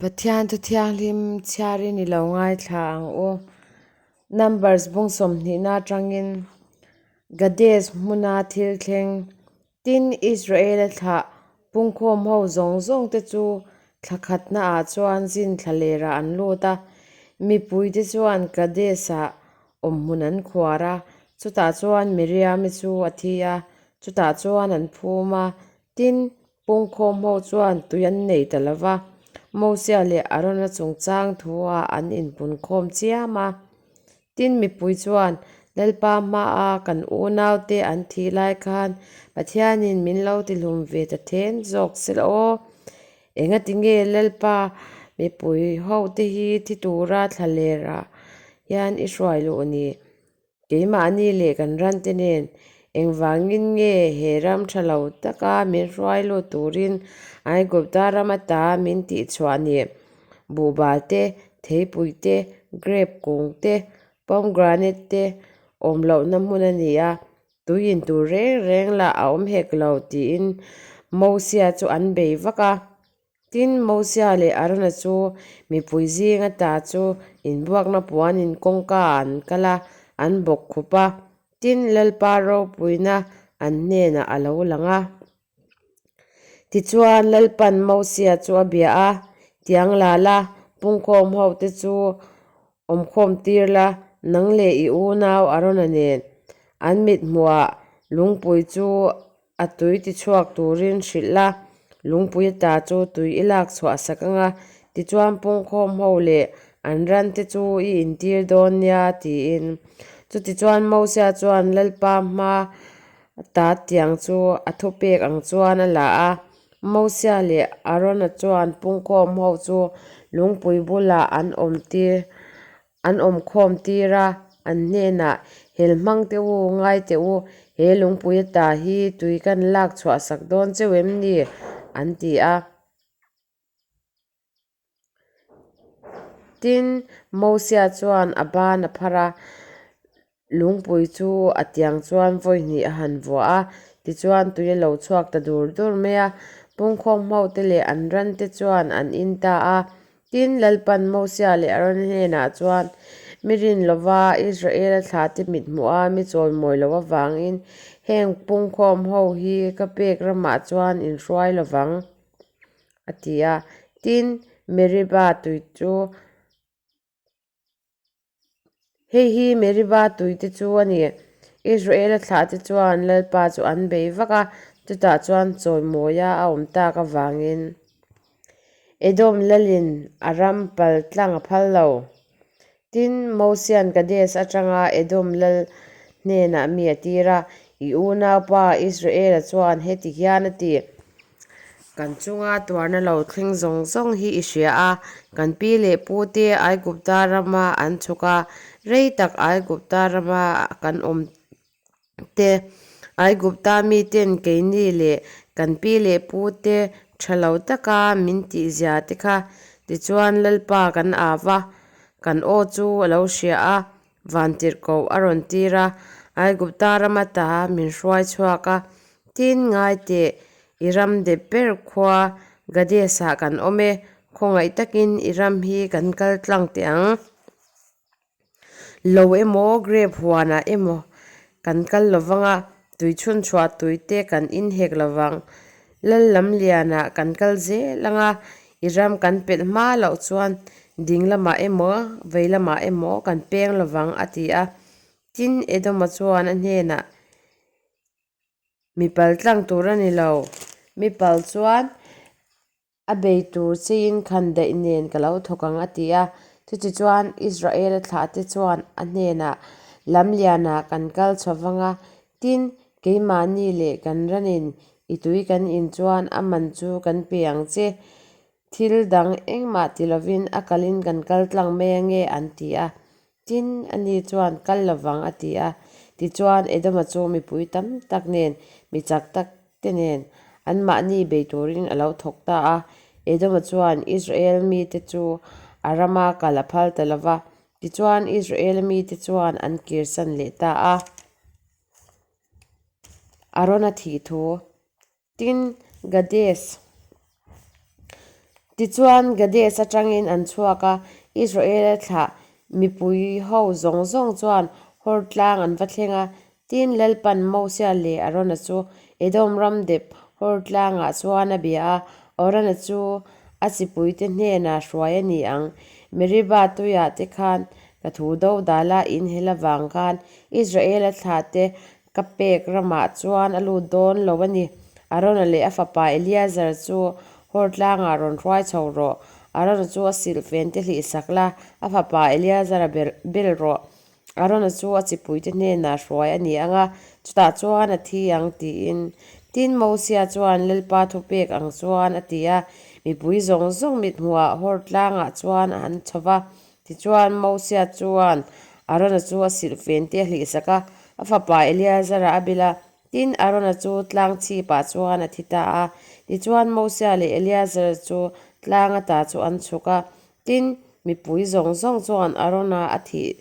Pathian thu thianghlim chhiarin i lo ngaithla ang u. Numbers bung sawmhnihna atangin Gades hmuna thil thleng tin Israela thlah pungkhawm ho zawng zawng te chu thla khatna ah chuan zin thla lerah an lut a. Mipui te chuan Gades ah awmhmun an khuar a, chutah chuan Miriam-i chu a thi a, chutah chuan an phum a. Tin, Pungkhawm ho chuan tui an nei ta lo va, Mosia leh Arona chungchang thu-ah an inpunkhawm chiam a. Tin, mipui chuan, Lalpa hmaa kan unaute an thih lai khan Pathianin min lo tihlum ve ta then zawk se la aw. Engati nge Lalpa mipui hote hi thi tura thlalerah hian i hruai luh ni? Keimahni leh kan rante nen engvangin nge he ram tha lo taka min hruai lut turin Aigupta ram ata min tihchhuah ni? Buhbal te, theipui te, grape kung te, pomegranate te awm lohna hmun a ni a, tui in tur reng reng lah a awm hek lo tiin Mosia chu an bei vak a. Tin, Mosia leh Arona chu mipui zing ata chu inbuakna puanin kawngka an kal a, an bawk khup a. Tin, Lalpa ropuina an hnenah a lo lang a. Tichuan, Lalpan Mosia chu a bia a, Tiang la la, pungkhawm hote chu Awmkhawm tir la, nang leh i unau Arona nen an mithmuhah lungpui chu a tui tichhuak turin hrilh la, lungpui ata chu tui i lak chhuah sak anga, tichuan pungkhawm ho leh an rante chu i intir dawn nia tiin. Chutichuan Mosia chuan Lalpa hma ta tiang chu a thupek ang chuan a la a, Mosia leh Arona chuan pungkhawm ho chu lungpui bulah an awm tir an awm khawm tir a, an hnenah, Hel hmang teh u, ngai teh u, he lungpui ata hi tui kan lak chhuah sak dawn cheu em ni? an ti a. Tin, Mosia chuan a ban a phar a, lungpui chu a tiang chuan vawi hnih a han vuah a, tichuan tui a lo chhuak ta dur dur mai a. Pungkhawm hote leh an rante chuan an in ta a. Tin, Lalpan Mosia leh Arona hnenah chuan, Mi rin lova Israela thlahte mithmuh a mi chawimawi loh avangin heng pungkhawm ho hi ka pek ramah chuan in hruai lovang. a ti a. Tin, Meriba tui chu Hei hi Meriba tui te chu a ni. Israela thlah te chuan Lalpa chu an bei vak a, chutah chuan chawimawia a awm tak avangin Edom lalin a ram pal tlang a phal lo. Tin, Mosia'n Kades atanga Edom lal hnenah mi a tir a, I unaupa Israela chuan heti hian a ti, Kan chunga tuarna lo thleng zawng zawng hi i hria a, kan pi leh pute Aigupta rama an chhuk a, rei tak Aigupta rama kan awm te, Aigupta miten keini leh kan pi leh pute tha lo taka min tihzia te kha tichuan Lalpa kan au va, kan aw chu a lo hria a, vantirhkoh a rawn tir a, Aigupta rama ta min hruai chhuak a, tin ngai teh i ram dep ber khua Gades-ah kan awm e, khawngaih takin i ram hi kan kal tlang teh ang. Lo emaw grape huanah emaw kan kal lovang a, tui chhunchhuah tui te kan inhek lovang. Lal lam lianah kan kal zel ang a, i ram kan pelh hma loh chuan ding lamah emaw vei lamah emaw kan peng lovang a ti a. Tin, Edoma chuan a hnenah, Mi pal tlang tur a ni lo. Mi pal chuan A bei tur chiin khan daih nen ka lo thawk ang a ti a. Chutichuan Israela thlahte chuan a hnenah, Lamlianah kan kal chho vang a, tin, keimahni leh kan ranin i tui kan in chuan a man chu kan pe ang che. Thil dang engmah ti lovin a kalin kan kal tlang mai ange an ti a. Tin, ani chuan kal lovang a ti a. Tichuan, Edoma chu mipui tam tak nen, mi chak tak te nen anmahni bei turin a lo thawk ta a. Edoma chuan Israel mite chu a rama kal a phal ta lo va, tichuan Israel mite chuan an kirsan leh ta a. Arona thih thu. Tin, Gades. Tichuan, Gades atangin an chhuak a, Israela thlah mipui ho zawng zawng chuan Hor tlang an va thleng a. Tin, Lalpan Mosia leh Arona chu Edom ram dep Hor tlangah chuan a bia a, Arona chu a chipuite hnenah hruai a ni ang. Meriba tuiah te khan ka thu dodala inhel avang khan Israela thlahte Ka pek ramah chuan a lut dawn lo a ni. Arona leh a fapa Eleazar chu Hor tlangah rawn hruai chho rawh. Arona chu a silhfen te hlih sak la, a fapa Eleazar-a bel rawh. Arona chu a chipuite hnenah hruai a ni ang a, chutah chuan a thi ang tiin. Tin, Mosia chuan Lalpa thupek ang chuan a ti a, mipui zawng zawng mithmuhah Hor tlangah chuan a han chho va. Tichuan, Mosia chuan Arona chu a silhfen te a hlihsak a, a fapa Eleazara a bil a. Tin, Arona chu tlang chhipah chuan a thi ta a. Tichuan, Mosia leh Eleazara chu tlang ata chu an chhuk a. Tin, mipui zawng zawng chuan Arona a thih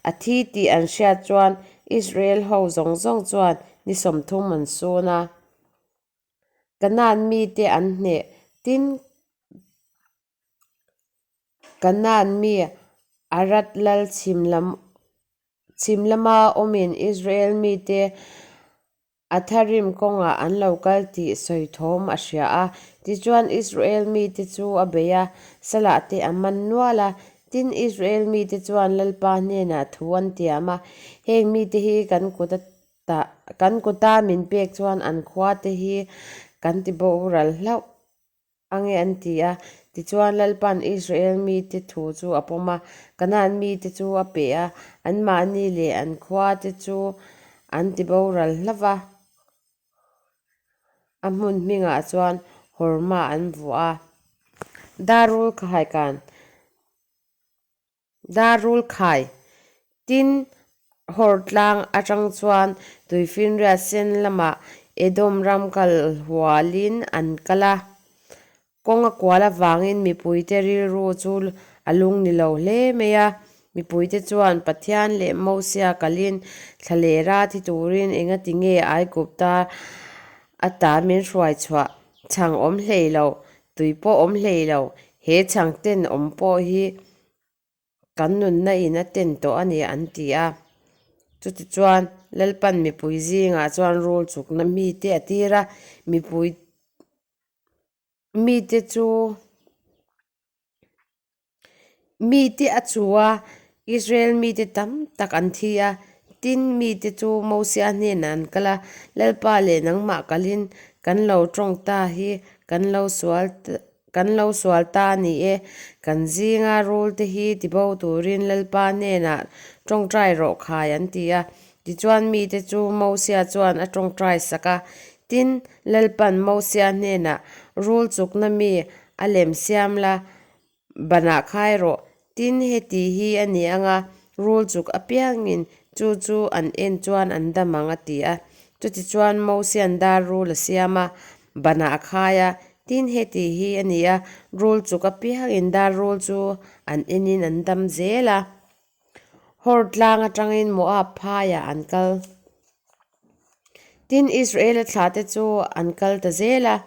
a thi tih an hriat chuan Israel ho zawng zawng chuan ni 30 an sun a. Kanaan mite an hneh. Tin, Kanaan mi Arad lal chhim lam chhim lama awmin Israel mite Atharim kawngah an lo kal tih sawi thawm a hria a. Tichuan Israel mite chu a bei a, Salah te a man nual a. Tin, Israel mite chuan Lalpa hnenah thu an tiam a, Heng mite hi kan kut ata kan kuta min pek chuan an khua te hi kan ti boral hlauh Ange an ti a. Tichuan Lalpa'n Israel mite thu chu a pawm a, Kanaan mite chu a pe a, anmahni leh an khuate chu an ti boral hlauh va. A hmun hmingah chuan Horma an vuah a. Darul Khaikan. Darul khai. Tin, Hor tlang atang chuan Tuifinriat sen lamah Edom ram kal hualin an kal a. Kawng a kual avangin mipuite rilru chu a lung ni lo hle mai a. Mipuite chuan Pathian leh Mosia kalin thlalera thi turin engati nge Aigupta ata min hruai chhuah chhang awm hlei lo Tui pawh awm hlei lo, he chhang ten awm pawh hi kan nunna in a ten tawh a ni an ti a. Chutichuan Lalpan mipui zingah chuan rul chukna mite a tir a, mipui mite chu Mite a chu a, Israel mite tam tak an thi a. Tin, mite chu Mosia hnenah an kal a, Lalpa leh nangmah kalin kan lo tawng ta hi kan lo sual kan lo sual ta a ni e. Kan zinga rulte hi tibo turin Lalpa hnenah tawngtai rawh khai an ti a. Tichuan mite chu Mosia chuan a tawngtai sak a. Tin, Lalpan Mosia hnenah rul chukna mi a lem siam la, banah khai rawh. Tin, heti hi a ni ang a, rul chuk apiangin chu chu an en chuan an dam ang a ti a. Chutichuan Mosia'n dar rul a siam a, banah a khai a. Tin, heti hi a ni a, rul chuk apiangin dar rul chu an enin an dam zel a. Hor tlang atangin Moab phaiah an kal. Tin, Israela thlahte chu an kal ta zel a,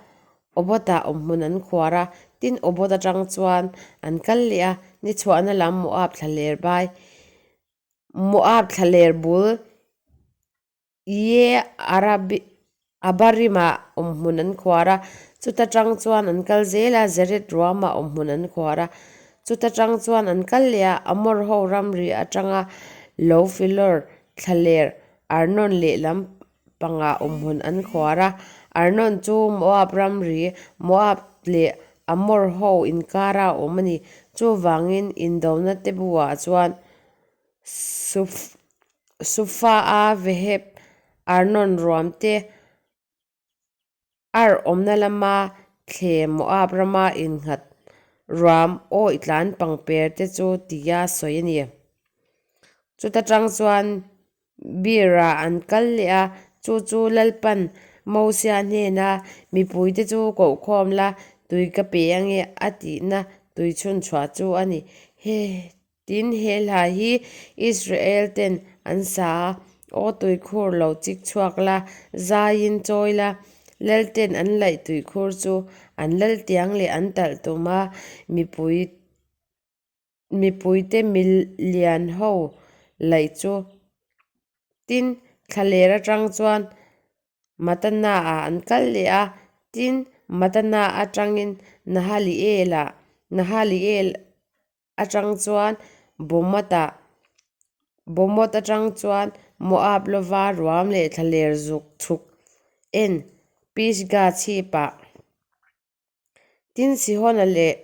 Obot-ah awmhmun an khuar a. Tin, Obot atang chuan an kal leh a, ni chhuahna lam Moab thlaler bai, Moab thlaler bul Ye Abarim-ah awmhmun an khuar a, chuta tang chuan an kal zel a, Zered ruamah awmhmun an khuar a, chuta tang chuan an kal leh a, Amor ho ramri atanga lo filawr thlaler Arnon lehlam pangah awmhmun an khuar a. Arnon chu Moab ramri, Moab leh Amor ho inkara a awm a ni. Chuvangin indona te buah chuan Suf. Sufa-a Veheb Arnon ruam te Ar awmna lama thle Moab rama innghat ruam awih tlan pangper te chu tia sawi a ni. Chuta tang chuan Beer-ah an kal leh a, chu chu Lalpan Mosia hnena mipuite chu kohkhawm la tui ka pe ange a tihna tui chhunchhuah chu a ni. He. Tin, he hla hi Israel ten an sa a, Aw tuikhur lo chik chhuak la, zaiin chawi la, Lalten an laih tuikhur chu An lal tiang leh an talh tuma mipui mipuite milian ho laih chu. Tin, thlaler atang chuan Matana-ah an kal leh a, tin, Matana atangin Nahaliel-ah, Nahaliel atang chuan Bomot-ah, Bomot atang chuan Moab lova ruam leh thlaler zuk chhuk en Pisgah chhipah. Tin, Sihona leh.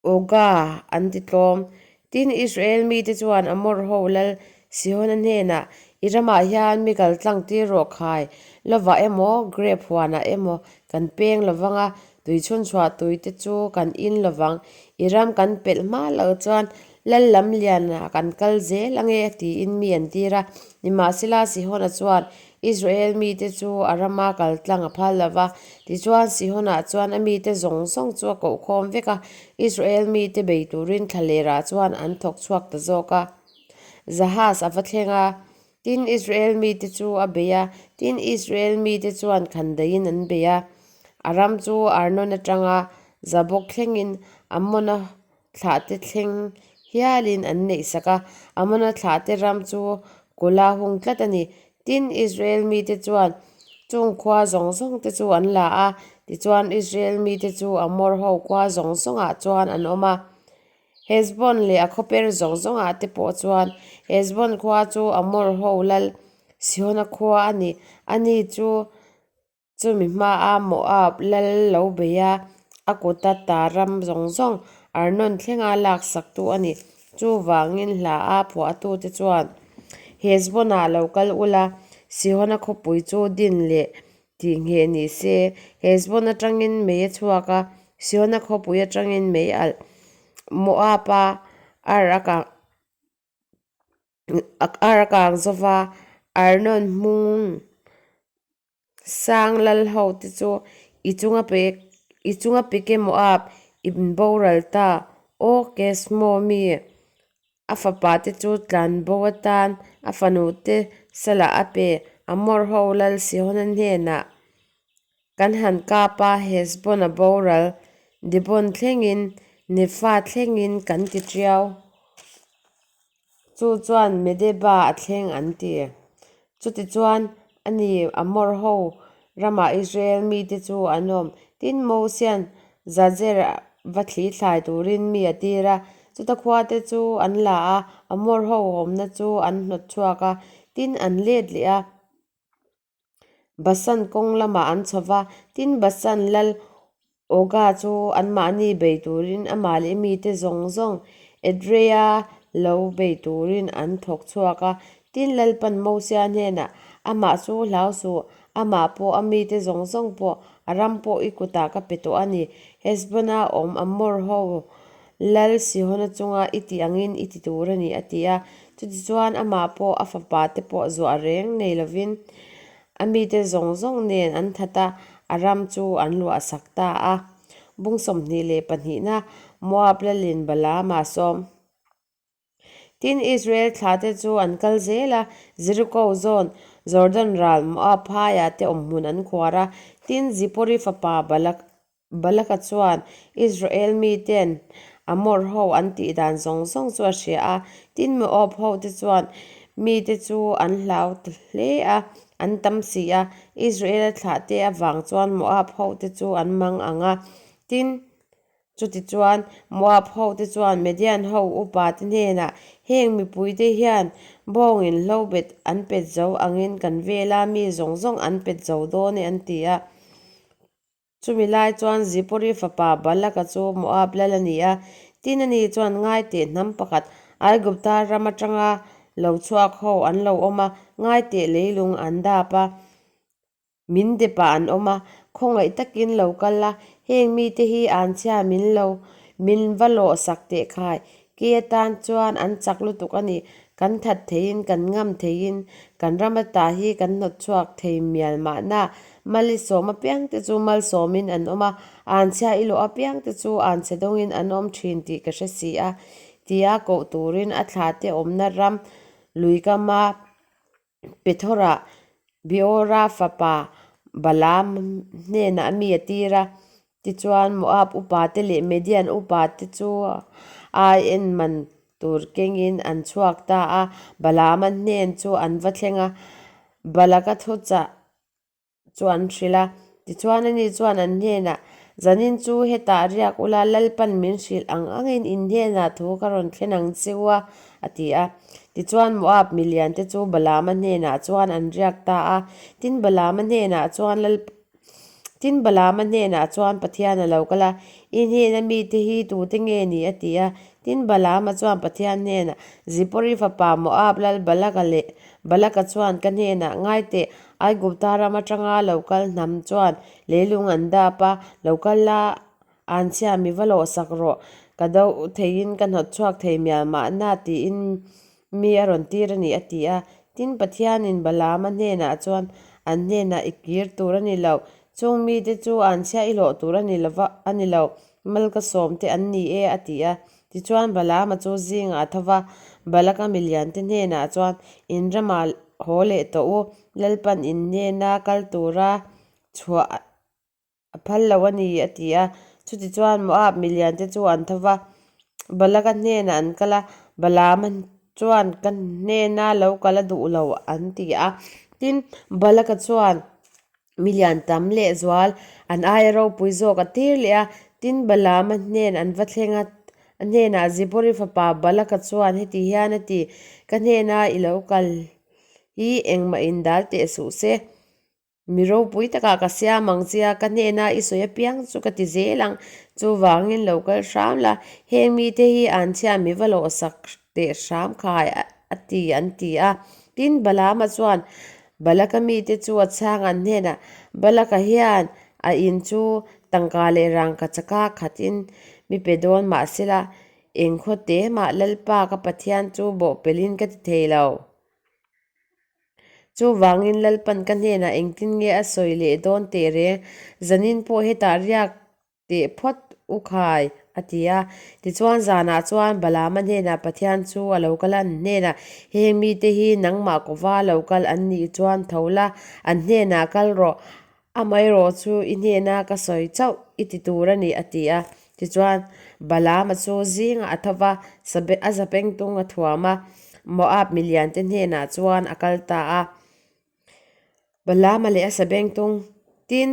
Oga an ti tlawm. Tin, Israel mite chuan Amor ho lal Sihona hnenah, I ramah hian mi kal tlang tir rawh khai, lovah emaw, grep huanah emaw kan peng lovang a, tui chhunchhuah tui te chu kan in lovang. I ram kan pelh hma loh chuan lal lam lianah kan kal zel ange, tiin mi an tir a. Nimahsela, Sihona chuan Israel mite chu a rama kal tlang a phal lo va, tichuan Sihonah chuan a mite zawng zawng chu a kohkhawm vek a, Israel mite bei turin thlalerah chuan an thawk chhuak ta zawk a. Jahaz a va thleng a, tin Israel mite chu a bei a, tin Israel mite chuan khandaiin an bei a. A ram chu Arnon atanga Jabok thlengin Ammona thlahte thleng hialin an neihsak a, Amona thlahte ram chu kula hung tlat a ni. Tin, Israel mite chuan chung khua zawng zawngte chu an la a, tichuan Israel mite chu Amor ho khua zawng zawngah chuan an awm a. Heshbon leh a khawper zawng zawngah te pawh chuan Heshbon khua chu Amor ho lal Sihona khua a ni, ani chu Chumi hmaa Moab lal lo bei a, a kuta ta ram zawng zawng Arnon thlenga laksaktu a ni. Chuvangin hla a phuahtute chuan, Heshbon-ah lo kal ula, Sihona khawpui chu din leh tih ngheh ni se. Heshbon atangin mei a chhuak a, Sihona khawpui atangin mei alh. Moab-a ar a kang. Ar a kang zova Arnon hmung sang lal ho te chu i chunga pe i chunga pe ke Moab in boral ta aw Kesmo mi a fapa te chu tlan bo atan a fanu te salah a pe Amor ho lal Sihona hnenah Kan han kap a, Heshbon a boral, Dibon thlengin, Nepha thlengin kan ti tiau. Chu chuan Medeba a thleng an ti. Chutichuan, ani Amor ho ramah Israel mite chu an awm. Tin, Mosian Jazer va thli thlai turin mi a tir a, chuta khuate chu an la a, Amor ho awmna chu an hnawt chhuak a, tin an let leh a. Basan kawng lamah an chho va, tin Basan lal Oga chu anmahni bei turin amah leh mite zawng zawng Edreia lo bei turin an thawk chhuak a. Tin Lalpan Mosia hnenah, Amah chu hlau suh, amah pawh a mite zawng zawng pawh a ram pawh i kutah ka pe tawh a ni. Heshbona awm Amor ho Lal Sihona chunga i tih angin i ti tur a ni, a ti a. Chutichuan amah pawh a fapa te pawh zuah reng nei lovin a mite zawng zawng nen an that a, a ram chu an luah sak ta a. Bung 22na Moab lalin Balaama sawm. Tin, Israel thlahte chu an kal zel a, Jeriko zawn, Jordan ral, Moab phaiah te awmhmun an khuar a. Tin, Zipori fapa Balak Balaka chuan Israel miten Amor ho an tih dan zawng zawng chu a hria a, tin Moab ho te chuan mite chu an hlau ta hle a, an tam si a, Israela thlahte avang chuan Moab ho te chu an mang ang a. Tin, chutichuan Moab ho te chuan Midian ho upa te hnenah, Heng mipuite hian bawngin hlobet an pet zo angin kan vela mi zawng zawng an pet zo dawn e an ti a. Chumi lai chuan Zipori fapa Balaka chu Moab lal a ni a, tin ani chuan ngaiteh hnam pakhat Aigupta ram atanga lo chhuak ho an lo awm a, ngaiteh leilung an dap a, min depah an awm a, khawngaih takin lo kal a, heng mite hi anchhia min lo min va lawh sak teh khai, Ke atan chuan an chak lutuk a ni. Kan that theiin, kan ngam theiin, kan ram ata hi kan hnawt chhuak thei mial mahna. Mal i sawm apiangte chu malsawmin an awm a, anchhia i lawh apiangte chu anchhe dawngin an awm thin tih ka hre si a, tia koh turin a thlate awmna ram lui kama Pethorah Beora fapa. Balaam hnenah mi a tir a. Tichuan, Moab upate leh Midian upate chu ai en man tur kengin an chhuak ta a. Balaama hnen chu an va thleng a, Balaka thuchah chu an hrilh a. Tichuan ani chuan an hnenah, Zanin chu hetah riak ula, Lalpan min hrilh ang angin in hnenah thu ka rawn thlen ang che u a, a ti a. Tichuan Moab miliante chu Balaama hnenah chuan an riak ta a. Tin, Balaama hnenah chuan Lal Tin, Balaama hnenah chuan Pathian a lo kal a, I hnena mite hi tute nge ni? a ti a. Tin, Balaama chuan Pathian hnenah, Zipori fapa Moab lal Balaka leh Balaka chuan ka hnenah, Ngai teh, Aigupta ram atanga lo kal hnam chuan leilung an dap a, lo kal la, anchhia mi va lawhsak rawh, ka do theiin ka hnawt chhuak thei mial mahna tiin Mi a rawn tir a ni, a ti a. Tin, Pathianin Balaama hnenah chuan, An hnenah i kir tur a ni lo. Chung mite chu anchhia i hlawh tur a ni lo va, a ni lo. Mal ka sawm te an ni e, a ti a. Tichuan, Balaama chu zingah a tho va, Balaka miliante hnenah chuan, In ramah haw leh tawh u, Lalpan in hnena kal tura chhuah A phal lo a ni, a ti a. Chutichuan Moab miliante chu an tho va, Balaka hnenah an kal a, Balaama chuan ka hnena lo kal a duh lo, an ti a. Tin, Balaka chuan milian tam lehzual an aia ropui zawk a tir leh a. Tin, Balaama hnen an va thleng a, a hnenah Zipori fapa Balaka chuan heti hian a ti, Ka hnena i lo kal hi engmah indal teh suh se. Mi ropui takah ka siam ang che a, ka hnena i sawi apiang chu ka ti zel ang. Chuvangin lo kal hram la, heng mite hi an chhia mi va lawhsak teh hram khai a ti an ti a. Tin, Balaama chuan Balaka mite chu a chhang an hnenah, Balaka hian a in chu tangka leh rangka chaka khatin mi pe dawn mahsela, engkhaw te mah Lalpa ka Pathian chu bawhpelhin ka ti thei lo. Chuvangin Lalpan ka hnenah engtin nge a sawi leh dawn teh reng, zanin pawh hetah riak teh phawt u khai, a ti a. Tichuan zanah chuan Balaama hnenah Pathian chu a lo kal a, an hnenah, Heng mite hi nangmah kova lo kal an nih chuan tho la, an hnenah kal rawh, Amaherawh chu i hnena ka sawi chauh i ti tur a ni, a ti a. Tichuan, Balaama chu zingah a tho va, a zapengtung a thuam a, Moab miliante hnenah chuan a kal ta a. Balaama leh a sabengtung tin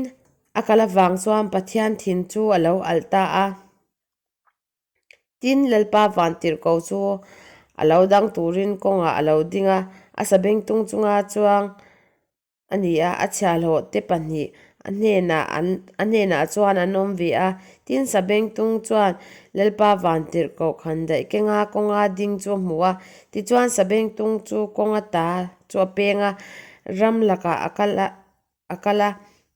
a kal avang chuan Pathian thin chu a lo alh ta a. Tin, Lalpa vantirhko chu a lo dang turin kawngah a lo ding a, a sabengtung chunga chuang A ni a, a chhiahhlawh te pahnih a hnenah an a hnenah chuan an awm ve a. Tin, Sabengtung chuan Lalpa vantirhkoh khandaih kenga kawnga ding chu a hmu a. Tichuan, Sabengtung chu kawnga ta chu a peng a, ram lakah a kal a a kal a.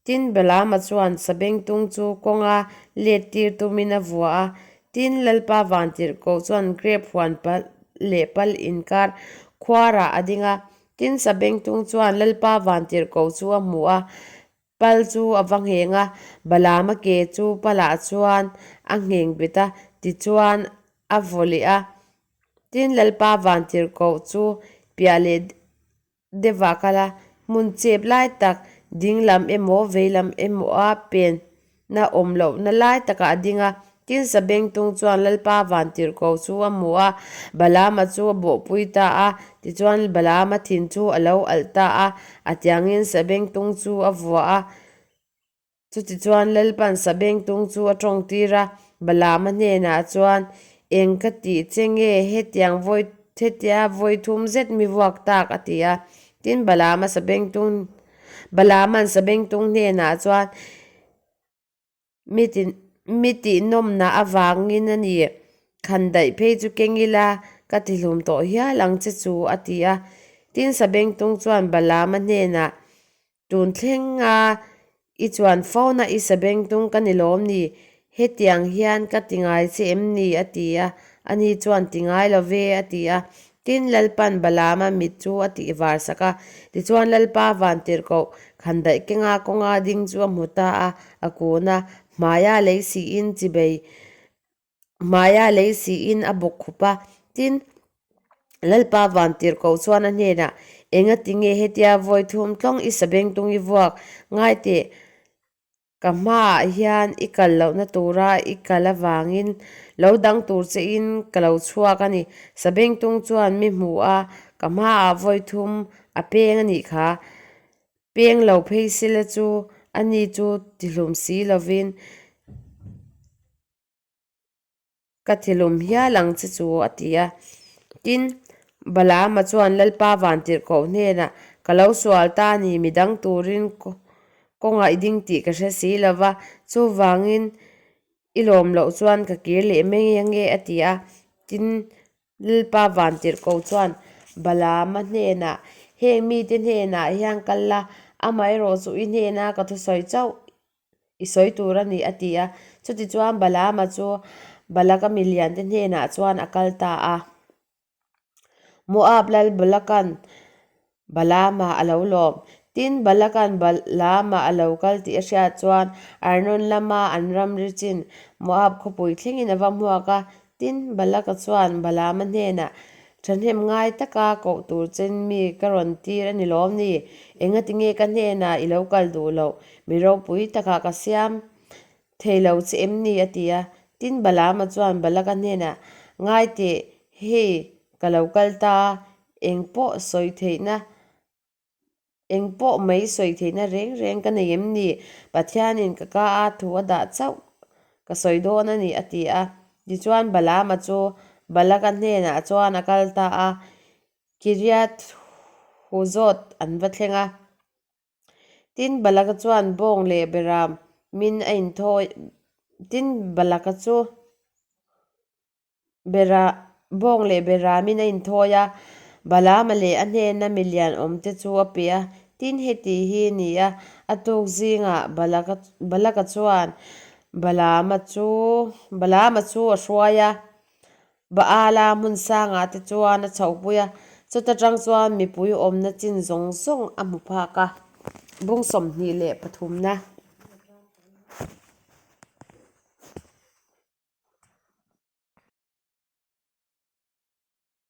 Tin, Balaama chuan Sabengtung chu kawnga let tir tumin a vua a. Tin, Lalpa vantirhkoh chuan grep huan pal leh pal inkar khuarah a ding a. Tin, Sabengtung chuan Lalpa vantirhkoh chu a hmu a, pal chu a va ngheng a, Balaama ke chu palah chuan a ngheng bet a, tichuan a vaw leh a. Tin, Lalpa vantirhkoh chu piah leh deuhah kal a, hmun chep lai tak ding lam emaw vei lam emaw a pen Na awm lohna lai takah a ding a, tin Sabengtung chuan Lalpa vantirhkoh chu a hmu a, Balaama chu a bawhpui ta a, tichuan Balaama thin chu a lo alh ta a, a tiangin Sabengtung chu a vua a. Chutichuan Lalpa'n Sabengtung chu a tawngtir a, Balaama hnenah chuan, Eng ka tih che nge hetiang vawi hetia vawi thum zet mi vuak tak? a ti a. Tin Balaama Sabengtung Balaama'n Sabengtung hnenah chuan mi ti mi tihnawmna avangin a ni, Khandaih phei chu keng ila ka tihlum tawh hial ang che chu, a ti a. Tin, Sabengtung chuan Balaama hnenah, Tun thlenga I chuan fona i sabengtung ka ni lawm ni? Hetiang hian ka ti ngai che em ni? a ti a. Ani chuan ti ngai lo ve, a ti a. Tin, Lalpa'n Balaama mit chu a tih var sak a. Tichuan Lalpa vantirhkoh khandaih kenga kawnga ding chu a hmu ta a, a kun a, hmaia lei siin chibei Hmaia lei siin a bawk khup a, tin, Lalpa vantirhkoh chuan a hnenah, Engatinge hetia vawi thum tlawng i sabengtung i vuak? Ngai teh, ka hmaah hian i kal lohna tura i kal avangin lo dang tur chein ka lo chhuak a ni. Sabengtung chuan mi hmu a, ka hmaah vawi thum a peng a nih kha. Peng lo phei sila chu ani chu tihlum si lovin ka tilum hial ang che chu a ti a. Tin, Balaama chuan Lalpa Vantirhkoh hnenah, Ka lo sual ta a ni, midang turin kawngah i ding tih ka hre si lo va, chuvangin i lawm loh chuan ka kir leh mai ange a ti a. Tin, Lalpa Vantirhkoh chuan Balaama hnenah, Heng mite hnenah hian kal la, amaherawh chu i hnena ka thusawi chauh i sawi tur a ni, a ti a. Chutichuan Balaama chu Balaka miliante hnenah chuan a kal ta a. Moab lal Balakan Balaama a lo lawm. Tin, Balakan Balaama a lo kal tih a hriat chuan Arnon lama an ramri chin Moab khawpui thlengin a va hmuak a. Tin, Balaka chuan Balaama hnenah, Thahnem ngai taka koh tur chen mi ka rawn tir a ni lawm ni? Engatinge ka hnenah i lo kal duh loh? Mi ropui takah ka siam thei lo che em ni? a ti a. Tin, Balaama chuan Balaka hnenah, Ngai teh, hei ka lo kal ta a, eng pawh sawi theihna Eng pawh mai sawi theihna reng reng ka nei em ni? Pathianin ka ka a thu a dah chauh ka sawi dawn a ni, a ti a. Tichuan Balaama chu Balaka hnenah chuan a kal ta a, Kiriath Huzot an va thleng a. Tin, Balaka chuan bawng leh beram min a inthawi Tin, Balaka chu. Bera, bawng leh beramin a inthawi a, Balaama leh a hnena milian awmte chu a pe a. Tin, heti hi a ni a, a tuk zingah Balaka, Balaka chuan Balaama chu, Balaama chu a hruai a, Baala hmun sangah te chuan a chhohpui a, chuta tang chuan mipui awmna chin zawng zawng a hmu phak a. Bung 23na.